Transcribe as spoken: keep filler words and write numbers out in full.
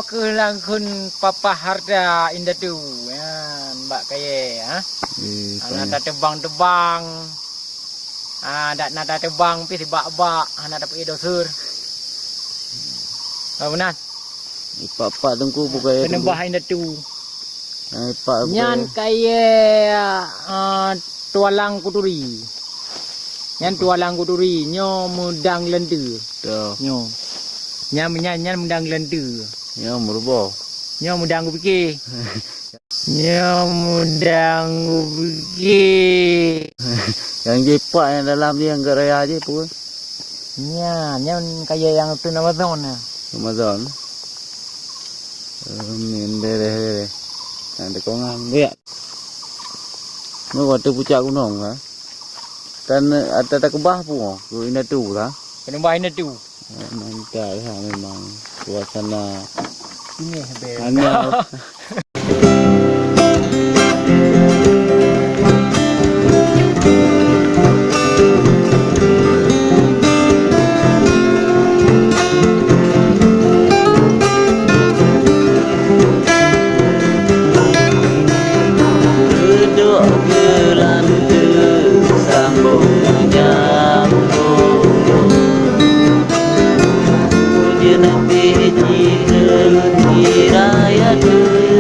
Keuh langsung papah harta indatu. Ya, bak kayèe, ha? Eh, hana tateumbang-teumbang. Ah, dak na tateumbang pih sibak-bak, hana tapeuék doser. Oh, meunan. Ipak-pak teungku bukan ya. Peuneumbah indatu. Ipak bukan. Nyan kayèe, ah, tualang kuturi. Nyan tualang kuturi, nyoe meudang leunteue. Tuh. Nyoe. Nyan, nyan, nyan meudang leunteue. Nyoe meuruboh. Nyoe meudang kupike. Nyoe meudang kupike. Nyang jipak nyang dalam jih nyang gak raya jih peue? Nyan, nyan kayèe nyang tu Amazon na. Amazon. Amin, bereh, bereh. Nah, dekongan, buyak. Ni waktu pucak gunong lah. Dan, eh, ata takeubah pun, ke indatu lah. Peuneumbah indatu. Eh, mantap lah memang suasana. Ini bel. Hanya. Duduk geulanteue sambong meujamong. Ujeuen pih jiteuka raya teuh.